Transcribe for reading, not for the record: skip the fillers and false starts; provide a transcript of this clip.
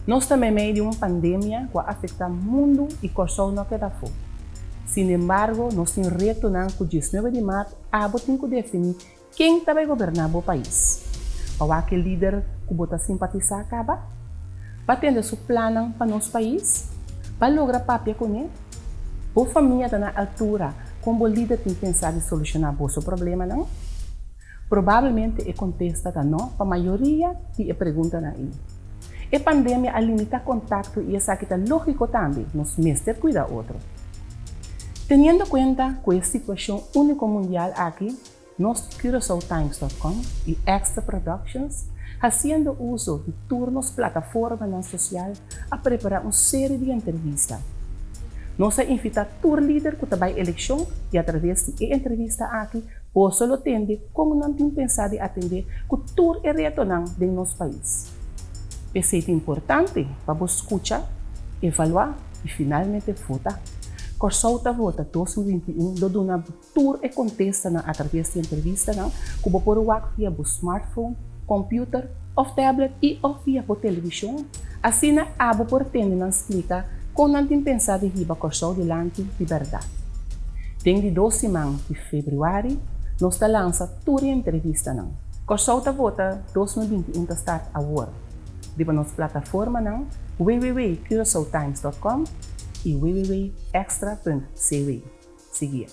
Nos ta meimei di un pandemia ku a afektá mundu i Kòrsou no a keda afó. Sinembargo, nos tin retonan ku 19 di mart abo tin ku definí ken ta bai goberná bo pais. Pa wak e lider ku bo ta simpatisá kaba? Pa tende su plannan pa nos pais? Pa logra papia kuné? Bo famia ta na altura kon bo lider tin pensá di solushoná boso problemanan? Probablemente e kontesta ta no pa mayoria di e preguntanan ei. E pandemia a limitá kontakto i esaki ta lógiko tambe, nos mester kuida otro. Teniendo kuenta ku e situashon úniko mundial aki, nos di CuraçaoTimes.com i Extra Productions, hasiendo uso di tur nos plataformanan sosial, a prepará un seri di entrevista. Nos a invitá tur lider ku ta bai elekshon i atraves di e entrevista aki Boso lo tende kon nan tin pensá di atendé ku tur e retonan den nos pais. P'esei ta importante pa bo skucha, evaluá i finalmente vota. Kòrsou ta Vota 2021 lo duna bo tur e kontestanan atraves di entrevistanan ku bo por wak via bo smartphone, kòmpiuter òf tablet i òf via bo televishon. Asina abo por tende nan splika kon nan tin pensá di hiba Kòrsou dilanti di bèrdat. Den di dos siman di febrüari nos ta lansa tur e entrevistanan. Kòrsou ta Vota 2021 ta start awor riba nos plataformanan www.curaçaotimes.com i www.extra.cw. Siguié.